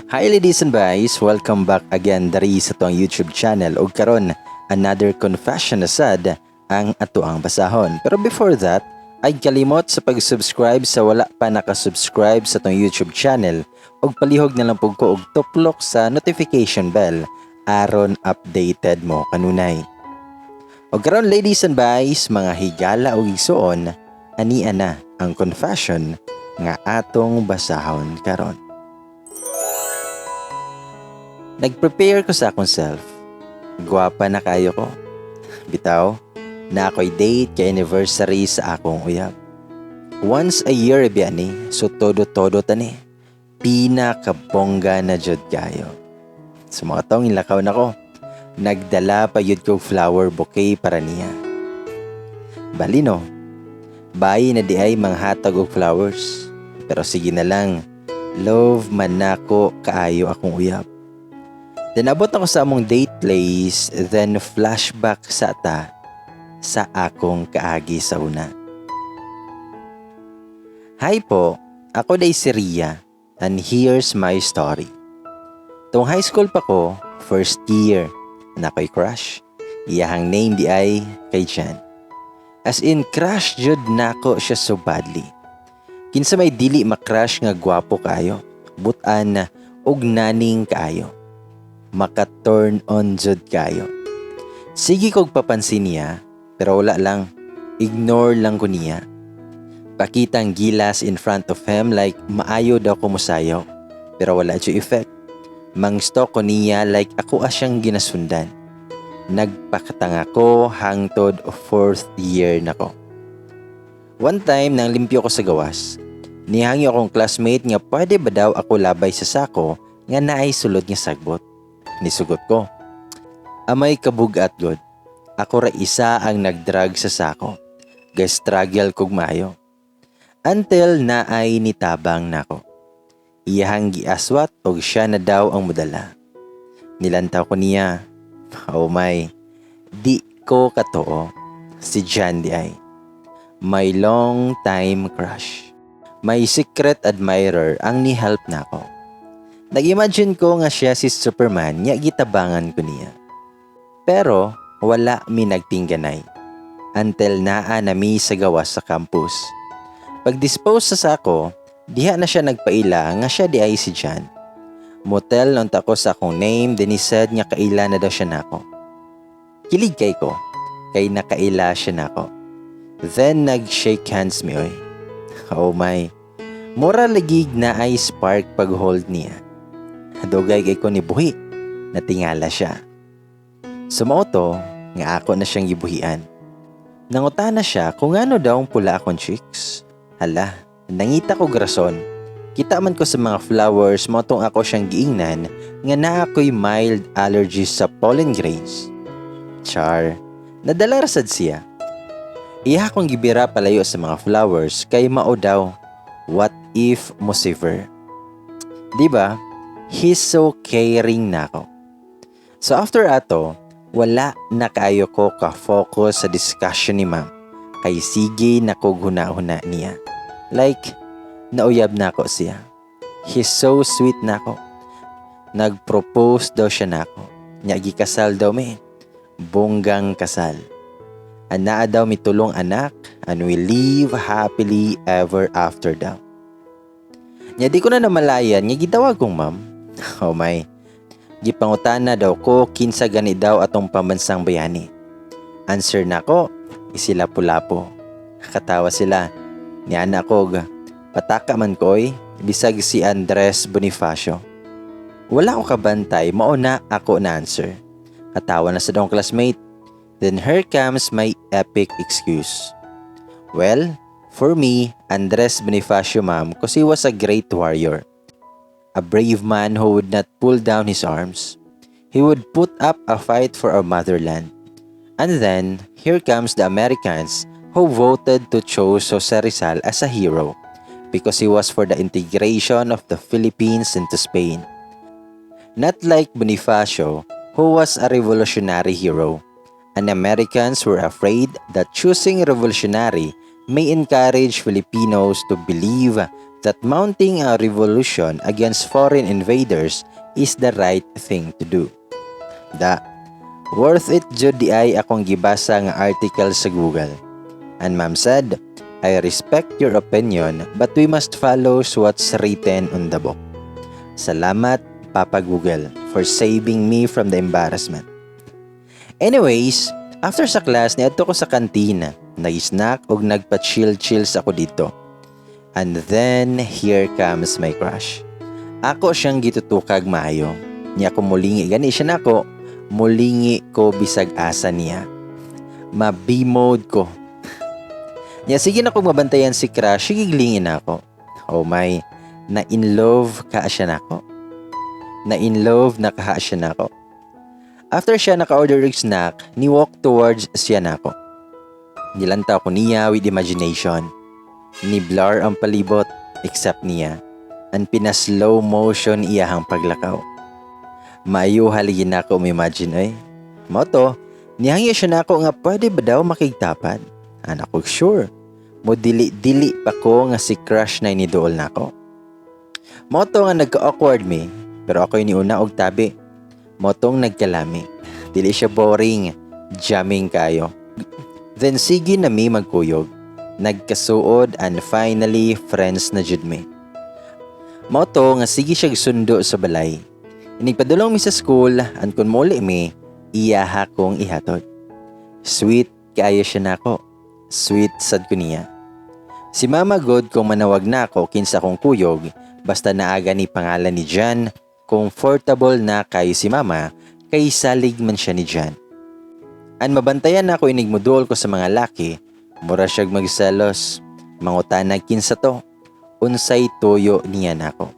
Hi, ladies and guys! Welcome back again dari sa atong YouTube channel ug karon another confession na sad ang atoang basahon. Pero before that, ay kalimot sa pag-subscribe sa wala pa nakasubscribe sa atong YouTube channel ug palihog na lang pug ko og tuplok sa notification bell aron updated mo kanunay. Og karon, ladies and guys, mga higala ug igsuon, ania na ang confession nga atong basahon karon. Nag-prepare ko sa akong self. Gwapa na kayo ko. Bitaw, naa ko'y date kay anniversary sa akong uyab. Once a year biya ni, so todo-todo tani. Pinakabongga na jud kayo. Sa mao tong ilakaw na ko, nagdala pa yun ko flower bouquet para niya. Balino, bayi na di ay manghatag og flowers. Pero sige na lang, love man nako kaayo akong uyab. Then abot ako sa among date place, then flashback sa ta sa akong kaagi sa una. Hi po, ako diay si Ria, and here's my story. Tong high school pa ko, first year, naa ko'y crush. Iyahang name di ay kay Jan. As in, crush jud nako siya so badly. Kinsa may dili makrush nga gwapo kayo, butan og naning kaayo. Maka-turn on jud kayo. Sige kog papansin niya, pero wala lang. Ignore lang ko niya. Pakitang gilas in front of him like maayo daw ko musayaw. Pero wala jud effect. Mang-stalk ko niya like ako siyang ginasundan. Nagpakatanga ko hangtod fourth year na ko. One time nang limpyo ko sa gawas, nihangyo akong classmate nga pwede ba daw ako labay sa sako nga naay sulod nga sagbot. Nisugot ko. Amay kabugat god. Ako ra isa ang nagdrag sa sako. Ga-struggle kog maayo. Until naay nitabang nako. Iyahang giaswat og siya na daw ang modala. Nilantaw ko niya. Oh my. Di ko katoo. Si John di ay. My long time crush. My secret admirer ang ni-help nako. Nag-imagine ko nga siya si Superman nya gitabangan ko niya. Pero wala mi nagtingganay. Until naa na mi sa gawas sa campus. Pag-dispose sa sako, diha na siya nagpaila nga siya di ay si John. Mo-tell unta ko sa akong name, then he said nga kaila na daw siya nako. Kilig kay ko, kay nakaila siya nako. Then nag-shake hands mi oy. Oh my. Mura lagig naay spark pag-hold niya. Dugay kay ko ni buhi, natingala siya. So mao to, nga ako na siyang gibuhian. Nangutana siya kung ano daw ang pula akong cheeks. Hala, nangita ko rason. Kita man ko sa mga flowers, mao tong ako siyang giingnan nga naa ko'y mild allergies sa pollen grains. Char, nadala ra sad siya. Iya akong gibira palayo sa mga flowers kay mao daw, what if mo shiver? Di ba? He's so caring nako. So after ato, wala na kaayo ko ka-focus sa discussion ni ma'am. Kay sige na kog huna-huna niya. Like, nauyab nako siya. He's so sweet nako. Nag-propose daw siya nako. Nya gikasal daw mi. Bonggang kasal. Anaa daw mitulong anak and we live happily ever after daw. Nya di ko na namalayan nga gitawag kong ma'am. Oh my. Gipangutana daw ko kinsa gani daw atong pambansang bayani. Answer nako, si Lapu-Lapu. Katawa sila. Niana ko, pataka man ko oy, bisag si Andres Bonifacio. Wala ko kabantay, mao na ako na answer. Katawa na sa dong classmate. Then here comes my epic excuse. Well, for me, Andres Bonifacio, ma'am, 'cause he was a great warrior. A brave man who would not pull down his arms. He would put up a fight for our motherland. And then, here comes the Americans who voted to choose Jose Rizal as a hero because he was for the integration of the Philippines into Spain. Not like Bonifacio, who was a revolutionary hero. And Americans were afraid that choosing revolutionary may encourage Filipinos to believe that mounting a revolution against foreign invaders is the right thing to do. Da, worth it jud di ay akong gibasa nga article sa Google. And ma'am said, "I respect your opinion, but we must follow what's written on the book." Salamat, Papa Google, for saving me from the embarrassment. Anyways, after sa class, niadto ko sa kantina. Nag-snack og nagpa-chill-chills ako didto. And then, here comes my crush. Ako siyang gitutukag maayo. Niya ko mulingi gani siya nako, mulingi ko bisag asa niya. Ma-B-mode ko. Niya sige na ko mabantayan si crush, sige lingin ako. Oh my, na in love ka siya nako. Na in love na kaha siya nako. After siya naka-order og snack, ni walk towards siya nako. Nilantaw ko niya with imagination. Ni blur ang palibot except niya. Ang pina-slow motion iyahang paglakaw. Maayo haligi na ako imagine ay. Mao to, nihangyo siya nako nga pwede ba daw makigtapad. Ana ko, "Sure." Mo dili-dili pa ko nga si crush na iniduol nako. Mao to nga nagka-awkward mi, pero ako'y niuna og tabi. Mao tong nagkalami. Dili siya boring, jamming kayo. Then sige na mi magkuyog. Nagkasuod and finally friends na jud mi. Mao to nga sige siya sundo sa balay. Inigpadulong mi sa school and kun muli mi, iyaha kong ihatod. Sweet kaayo siya nako. Sweet sad ko niya. Si Mama gud, kung manawag na ako kinsa akong kuyog, basta naaga ni pangalan ni Jan, comfortable na kayo si Mama kay salig man siya ni Jan. An mabantayan na ako inig muduol ko sa mga laki, mura siyag magselos. Mangutanag kinsa to, unsay tuyo niya nako.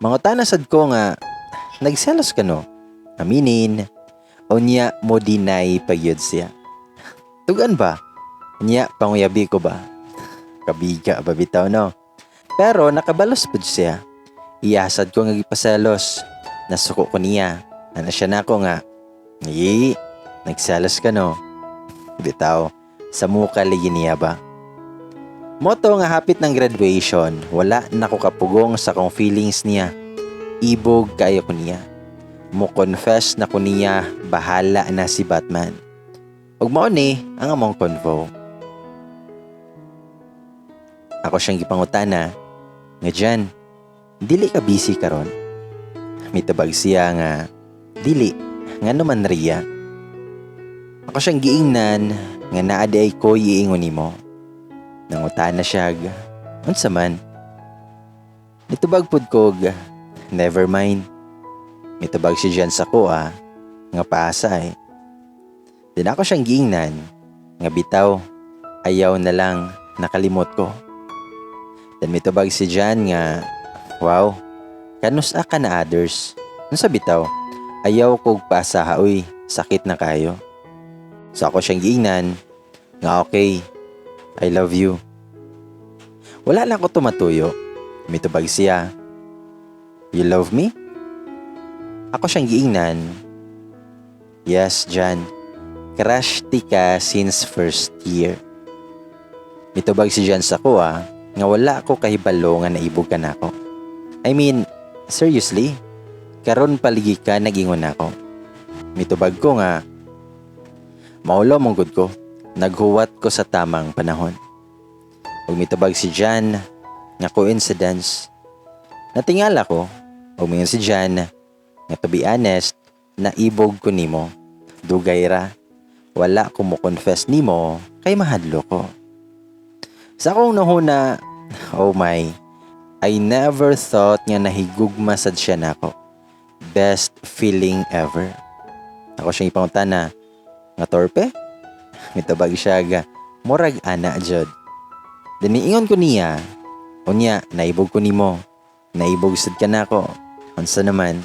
Mangutana sad ko nga, "Nagselos ka, no? Aminin." Unya mo deny pagyud siya. Tugan ba? Nya panguyabi ko ba? Kabiga ba bitaw, no? Pero nakabalos pud siya. Iyasad ko nga gipaselos. Nasuko ko niya. Ana siya nako nga, "Yi, nagselos ka, no?" Bitaw, sa muka ligi niya ba? Mao to nga hapit ng graduation, wala na ko kapugong sa kong feelings niya. Ibog kayo ko niya. Mo confess na ko niya, bahala na si Batman. Ug mao ni ang among convo. Ako siyang gipangutana nga, "Jan, dili ka busy karon?" Mitubag siya nga, "Dili, ngano man, Ria?" Ako siyang giingnan nga, "Naa diay ko iingon nimo." Nangutana siya, "Unsa man?" Nitubag pud kog, "Never mind." Mitubag si Jan sa ko nga, "Paasa eh." Then ako siyang giingnan nga, "Bitaw, ayaw na lang, nakalimot ko." Then mitubag si Jan nga, "Wow, kanus-a ka na others? Unsa bitaw? Ayaw kog pasaha uy, sakit na kayo." So ako siyang giingnan nga, "Okay, I love you." Wala lang ko tumatuyo. Mitubag siya, "You love me?" Ako siyang giingnan, "Yes, Jan. Crush ti ka since first year." Mitubag si Jan sa ko nga, "Wala ko kahibalo nga naibog ka nako. I mean, seriously, karon paligi ka nagingon nako." Mitubag ko nga, "Maulo mong gud ko. Naghuwat ko sa tamang panahon." Ug mitubag si Jan nga, "Coincidence." Natingala ko. Ug mingon si Jan nga, "To be honest, naibog ko nimo. Dugay ra. Wala ko mo confess nimo kay mahadlo ko." Sa akong nahuna, oh my, I never thought nga nahigugma sad siya nako. Best feeling ever. Ako siyang ipangutana nga, "Torpe?" Mitubag siya ga, "Murag ana jud." Then niingon ko niya, "Unya, naibog ko nimo. Naibog sad ka nako. Unsa naman?"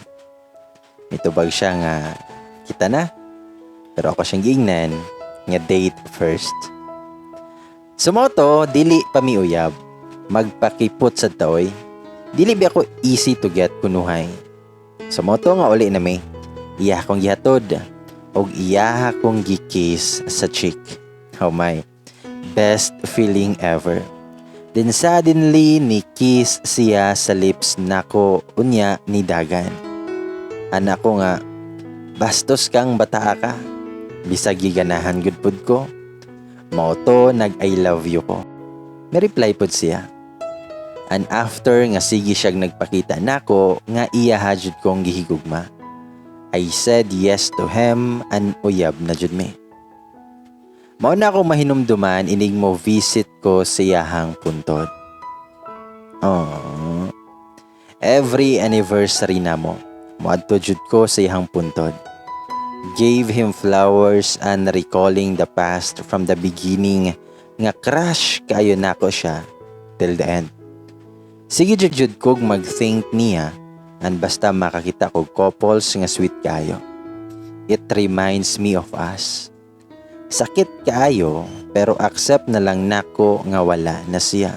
Mitubag siya nga, "Kita na." Pero ako siyang giingnan nga, "Date first." So mao to, dili pa miuyab. Magpakipot sad ta oy. Dili ba ako easy to get kunuhay. So mao to nga uli na mi. Iya akong gihatod og iya akong gikiss sa cheek. Oh my. Best feeling ever. Then suddenly ni kiss siya sa lips nako, unya ni dagan. Ana ko nga, "Bastos kang bata ka." Bisag giganahan gud pud ko. Mao to nag "I love you" ko. May reply pud siya. And after nga sige siyag nagpakita nako nga iya jud kong gihigugma, I said yes to him and uyab na jud mi. Mao na ako mahinumduman inig mo visit ko sa iyahang puntod. Oh. Every anniversary namo, moadto jud ko sa iyahang puntod. Gave him flowers and recalling the past from the beginning nga crush kaayo nako siya till the end. Sige jud jud kog mag-think niya and basta makakita kog couples nga sweet kayo, it reminds me of us. Sakit kaayo, pero accept na lang nako nga wala na siya.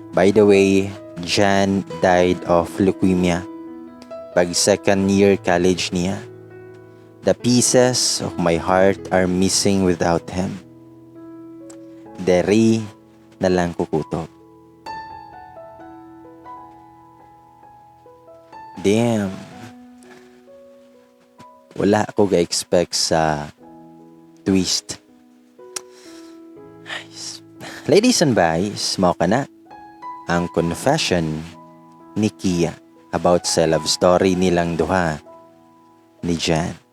By the way, Jan died of leukemia pag second year college niya. The pieces of my heart are missing without him. Deri na lang kukutob. Damn. Wala ako ga-expect sa twist. Ladies and guys, mao kana ang confession ni Kia about sa love story nilang duha ni Jan.